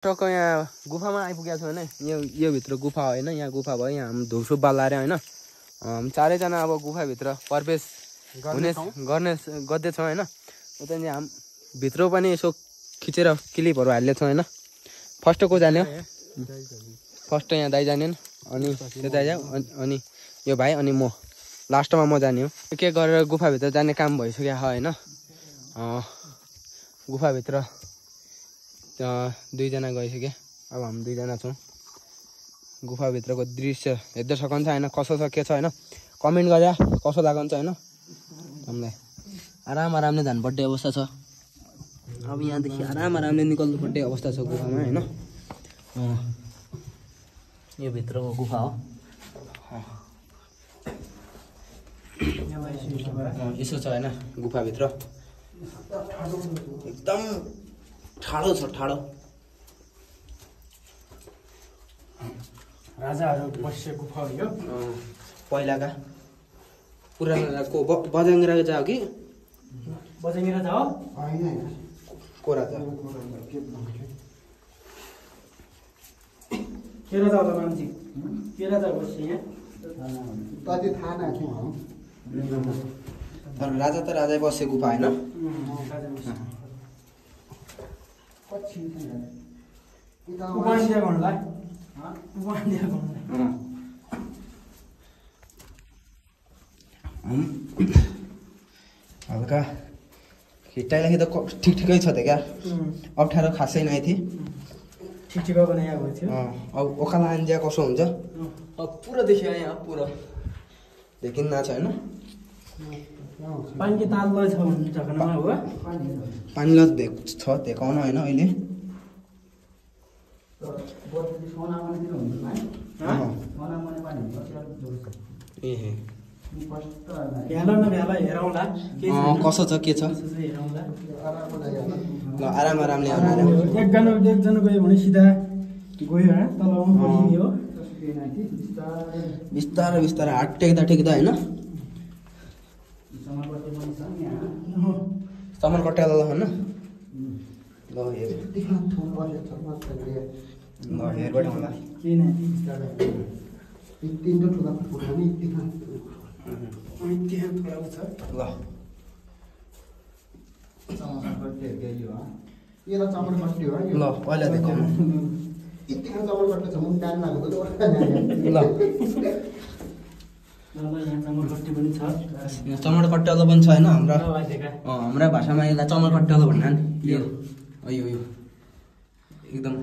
टक्क यहाँ गुफामा आइपुगेको छु होइन। यो भित्र गुफा होइन, यहाँ गुफा भयो। यहाँ हामी धुपसुप बालाएर होइन चारैजना अब गुफाभित्र प्रवेश गर्दैछौँ होइन। उता हामी भित्र पनि यसो खिचेर क्लिपहरू हाल्नेछौँ होइन। फर्स्ट को जाने हो? फर्स्ट यहाँ दाइ जाने अनि त्यता जाऊ अनि यो भाइ अनि म लास्टमा म जाने हो। के गरेर गुफाभित्र जाने काम भइसक्यो होइन। गुफाभित्र दुईजना गइसक्यो। अब हामी दुईजना छौँ। गुफाभित्रको दृश्य हेर्दै सक्नुहुन्छ होइन, कसो छ के छ होइन। कमेन्ट गरे कसो लागन्छ होइन। हामीलाई आरामले जानुपर्ने अवस्था छ। अब यहाँदेखि आरामले निकल्नुपर्ने अवस्था छ गुफामा होइन। यो भित्रको गुफा हो। यसो छ होइन गुफाभित्र। एकदम ठाडो छ, ठाडो। राजाहरू बस्ने गुफा हो यो। पहिलाका पुरानो बजरङ्गी राजा हो कि बजरङ्गी राजा हो? को राजा? के राजा होला मान्छे? के राजा बस्छ यहाँ? तति थाहा नथ्यो। तर राजा त राजै बस्ने गुफा होइन। हल्का हिट्टाइलाई त ठिकै छ त क्या। अप्ठ्यारो खासै नै थियो। ठिकठिकको बनाएको थियो। अब ओखाला आन्जिया कसो हुन्छ? अब पुरा देखियो यहाँ, पुरा देखिन्न छ होइन। पानी ताल छ भन्ने जग्गामा हो। पानी ल छ देखाउन होइन अहिले। कसो छ के छ ल आरामले एकजना गयो भने सिधा गयो तल हो। बिस्तारै हात टेक्दा होइन। समर कट्याला होइन। ल हेरबाट होला। ल पहिला देखाउनु। चमर कट्यालो पनि छ होइन। हाम्रा भाषामा यसलाई चमर कट्यालो भन्नान्। यो एकदम